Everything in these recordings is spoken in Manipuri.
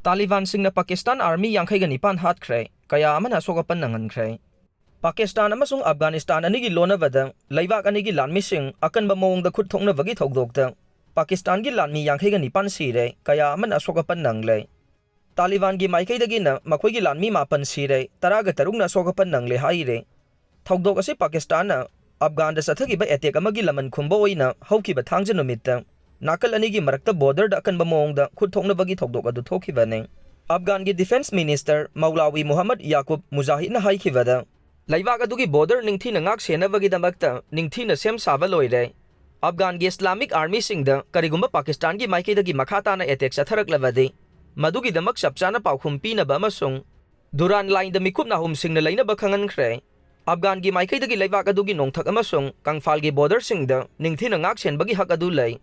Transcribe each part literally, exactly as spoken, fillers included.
ꯇꯥꯂꯤꯕꯥꯟꯁꯤꯡꯅ ꯄꯥꯀꯤꯁꯇꯥꯟ ꯑꯥꯔꯃꯤ ꯌꯥꯡꯈꯩꯒ ꯅꯤꯄꯥꯟ ꯍꯥꯠꯈ꯭ꯔꯦ, ꯀꯌꯥ ꯑꯃꯅ ꯑꯁꯣꯛ ꯑꯄꯟ ꯅꯪꯍꯟꯈ꯭ꯔꯦ꯫ ꯄꯥꯀꯤꯁꯇꯥꯟ ꯑꯃꯁꯨꯡ ꯑꯐꯒꯥꯅꯤꯁꯇꯥꯟ ꯑꯅꯤꯒꯤ ꯂꯣꯟꯅꯕꯗ ꯂꯩꯕꯥꯛ ꯑꯅꯤꯒꯤ ꯂꯥꯟꯃꯤꯁꯤꯡ ꯑꯀꯟꯕ ꯃꯑꯣꯡꯗ ꯈꯨꯠ ꯊꯣꯛꯅꯕꯒꯤ ꯊꯧꯗꯣꯛꯇ ꯄꯥꯀꯤꯁꯇꯥꯟꯒꯤ ꯂꯥꯟꯃꯤ ꯌꯥꯡꯈꯩꯒ ꯅꯤꯄꯥꯟ ꯁꯤꯔꯦ, ꯀꯌꯥ ꯑꯃꯅ ꯑꯁꯣꯛ ꯑꯄꯟ ꯅꯪꯂꯦ꯫ ꯇꯥꯂꯤꯕꯥꯟꯒꯤ ꯃꯥꯏꯀꯩꯗꯒꯤꯅ ꯃꯈꯣꯏꯒꯤ ꯂꯥꯟꯃꯤ ꯃꯥꯄꯟ ꯁꯤꯔꯦ, ꯇꯔꯥꯒ ꯇꯔꯨꯛꯅ ꯑꯁꯣꯛ ꯑꯄꯟ ꯅꯪꯂꯦ ꯍꯥꯏꯔꯦ꯫ ꯊꯧꯗꯣꯛ ꯑꯁꯤ ꯄꯥꯀꯤꯁꯇꯥꯟꯅ ꯑꯐꯒꯥꯟꯗ ꯆꯠꯊꯈꯤꯕ ꯑꯦꯇꯦꯛ ꯑꯃꯒꯤ ꯂꯃꯟ ꯈꯨꯝꯕ ꯑꯣꯏꯅ ꯍꯧꯈꯤꯕ ꯊꯥꯡꯖ ꯅꯨꯃꯤꯠꯇ ꯅꯥꯀꯜ ꯑꯅꯤꯒꯤ ꯃꯔꯛꯇ ꯕꯣꯔꯗꯔꯗ ꯑꯀꯟꯕ ꯃꯑꯣꯡꯗ ꯈꯨꯠ ꯊꯣꯛꯅꯕꯒꯤ ꯊꯧꯗꯣꯛ ꯑꯗꯨ ꯊꯣꯛꯈꯤꯕꯅꯤ꯫ ꯑꯐꯒꯥꯟꯒꯤ ꯗꯤꯐꯦꯟꯁ ꯃꯤꯅꯤꯁꯇꯔ ꯃꯧꯂꯥꯋꯤ ꯃꯨꯍꯝꯃꯗ ꯌꯥꯀꯨꯕ ꯃꯨꯖꯥꯍꯤꯗꯅ ꯍꯥꯏꯈꯤꯕꯗ, ꯂꯩꯕꯥꯛ ꯑꯗꯨꯒꯤ ꯕꯣꯔꯗꯔ ꯅꯤꯡꯊꯤꯅ ꯉꯥꯛ ꯁꯦꯟꯅꯕꯒꯤꯗꯃꯛꯇ ꯅꯤꯡꯊꯤꯅ ꯁꯦꯝ ꯁꯥꯕ ꯂꯣꯏꯔꯦ꯫ ꯑꯐꯒꯥꯟꯒꯤ ꯏꯁꯂꯥꯃꯤꯛ ꯑꯥꯔꯃꯤꯁꯤꯡꯗ ꯀꯔꯤꯒꯨꯝꯕ ꯄꯥꯀꯤꯁꯇꯥꯟꯒꯤ ꯃꯥꯏꯀꯩꯗꯒꯤ ꯃꯈꯥ ꯇꯥꯅ ꯑꯦꯇꯦꯛ ꯆꯠꯊꯔꯛꯂꯕꯗꯤ, ꯃꯗꯨꯒꯤꯗꯃꯛ ꯆꯞ ꯆꯥꯅ ꯄꯥꯎꯈꯨꯝ ꯄꯤꯅꯕ ꯑꯃꯁꯨꯡ ꯗꯨꯔꯥꯟ ꯂꯥꯏꯟꯗ ꯃꯤꯀꯨꯞ ꯅꯥꯍꯨꯝꯁꯤꯡꯅ ꯂꯩꯅꯕ ꯈꯪꯍꯟꯈ꯭ꯔꯦ꯫ ꯑꯐꯒꯥꯟꯒꯤ ꯃꯥꯏꯀꯩꯗꯒꯤ ꯂꯩꯕꯥꯛ ꯑꯗꯨꯒꯤ ꯅꯣꯡꯊꯛ ꯑꯃꯁꯨꯡ ꯀꯪꯐꯥꯜꯒꯤ ꯕꯣꯔꯗꯔꯁꯤꯡꯗ ꯅꯤꯡꯊꯤꯅ ꯉꯥꯛ ꯁꯦꯟꯕꯒꯤ ꯍꯛ ꯑꯗꯨ ꯂꯩ꯫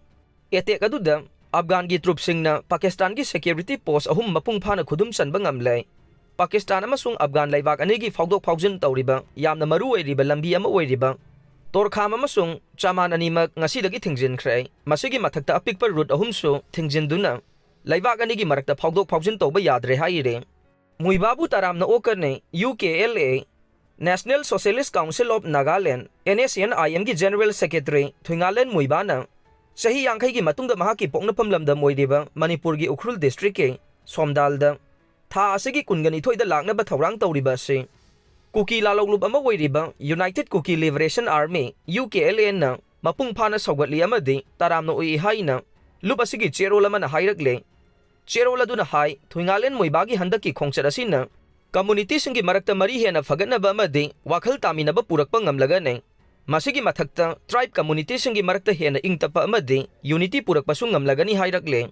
ꯑꯦꯇꯦꯛ ꯑꯗꯨꯗ ꯑꯐꯒꯥꯟꯒꯤ ꯇ꯭ꯔꯨꯞꯁꯤꯡꯅ ꯄꯥꯀꯤꯁꯇꯥꯟꯒꯤ ꯁꯦꯀ꯭ꯌꯨꯔꯤꯇꯤ ꯄꯣꯁ ꯑꯍꯨꯝ ꯃꯄꯨꯡ ꯐꯥꯅ ꯈꯨꯗꯨꯝ ꯆꯟꯕ ꯉꯝꯂꯦ꯫ ꯄꯥꯀꯤꯁꯇꯥꯟ ꯑꯃꯁꯨꯡ ꯑꯐꯒꯥꯟ ꯂꯩꯕꯥꯛ ꯑꯅꯤꯒꯤ ꯐꯥꯎꯗꯣꯛ ꯐꯥꯎꯖꯤꯟ ꯇꯧꯔꯤꯕ ꯌꯥꯝꯅ ꯃꯔꯨ ꯑꯣꯏꯔꯤꯕ ꯂꯝꯕꯤ ꯑꯃ ꯑꯣꯏꯔꯤꯕ ꯇꯣꯔꯈꯥꯝ ꯑꯃꯁꯨꯡ ꯆꯥꯃꯥꯟ ꯑꯅꯤꯃꯛ ꯉꯁꯤꯗꯒꯤ ꯊꯤꯡꯖꯤꯟꯈ꯭ꯔꯦ꯫ ꯃꯁꯤꯒꯤ ꯃꯊꯛꯇ ꯑꯄꯤꯛꯄ ꯔꯨꯠ ꯑꯍꯨꯝꯁꯨ ꯊꯤꯡꯖꯤꯟꯗꯨꯅ ꯂꯩꯕꯥꯛ ꯑꯅꯤꯒꯤ ꯃꯔꯛꯇ ꯐꯥꯎꯗꯣꯛ ꯐꯥꯎꯖꯤꯟ ꯇꯧꯕ ꯌꯥꯗ꯭ꯔꯦ ꯍꯥꯏꯔꯤ꯫ ꯃꯨꯏꯕꯥꯕꯨ ꯇꯔꯥꯝꯅ ꯑꯣꯛꯀꯅꯤ, U K L A, National Socialist Council of Nagaland, N S N I M ꯒꯤ ꯖꯦꯅꯔꯦꯜ ꯁꯦꯀ꯭ꯔꯦꯇꯔꯤ ꯊꯨꯏꯉꯥꯂꯦꯟ ꯃꯨꯏꯕꯥꯅ ꯆꯍꯤ ꯌꯥꯡꯈꯩꯒꯤ ꯃꯇꯨꯡꯗ ꯃꯍꯥꯛꯀꯤ ꯄꯣꯛꯅꯐꯝ ꯂꯝꯗꯝ ꯑꯣꯏꯔꯤꯕ ꯃꯅꯤꯄꯨꯔꯒꯤ ꯎꯈ꯭ꯔꯨꯜ ꯗꯤꯁꯇ꯭ꯔꯤꯛꯀꯤ ꯁꯣꯝꯗꯥꯜꯗ ꯊꯥ ꯑꯁꯤꯒꯤ ꯀꯨꯟꯒ ꯅꯤꯊꯣꯏꯗ ꯂꯥꯛꯅꯕ ꯊꯧꯔꯥꯡ ꯇꯧꯔꯤꯕ ꯑꯁꯤ ꯀꯨꯀꯤ ꯂꯥꯂꯧꯂꯨꯞ ꯑꯃ ꯑꯣꯏꯔꯤꯕ United Kuki Liberation Army, U K L ꯑꯦꯅ ꯃꯄꯨꯡ ꯐꯥꯅ ꯁꯧꯒꯠꯂꯤ ꯑꯃꯗꯤ ꯇꯔꯥꯝꯅ ꯑꯣꯛꯏ ꯍꯥꯏꯅ ꯂꯨꯞ ꯑꯁꯤꯒꯤ ꯆꯦꯔꯣꯜ ꯑꯃꯅ ꯍꯥꯏꯔꯛꯂꯦ꯫ ꯆꯦꯔꯣꯜ ꯑꯗꯨꯅ ꯍꯥꯏ, ꯊꯨꯏꯉꯥꯂꯦꯟ ꯃꯨꯏꯕꯥꯒꯤ ꯍꯟꯗꯛꯀꯤ ꯈꯣꯡꯆꯠ ꯑꯁꯤꯅ ꯀꯝꯃꯨꯅꯤꯇꯤꯁꯤꯡꯒꯤ ꯃꯔꯛꯇ ꯃꯔꯤ ꯍꯦꯟꯅ ꯐꯒꯠꯅꯕ ꯑꯃꯗꯤ ꯋꯥꯈꯜ ꯇꯥꯃꯤꯟꯅꯕ ꯄꯨꯔꯛꯄ ꯉꯝꯂꯒꯅꯤ꯫ ꯃꯁꯤꯒꯤ ꯃꯊꯛꯇ ꯇ꯭ꯔꯥꯏꯕ ꯀꯝꯃꯨꯅꯤꯇꯤꯁꯤꯡꯒꯤ ꯃꯔꯛꯇ ꯍꯦꯟꯅ ꯏꯪ ꯇꯞꯄ ꯑꯃꯗꯤ ꯌꯨꯅꯤꯇꯤ ꯄꯨꯔꯛꯄꯁꯨ ꯉꯝꯂꯒꯅꯤ ꯍꯥꯏꯔꯛꯂꯦ꯫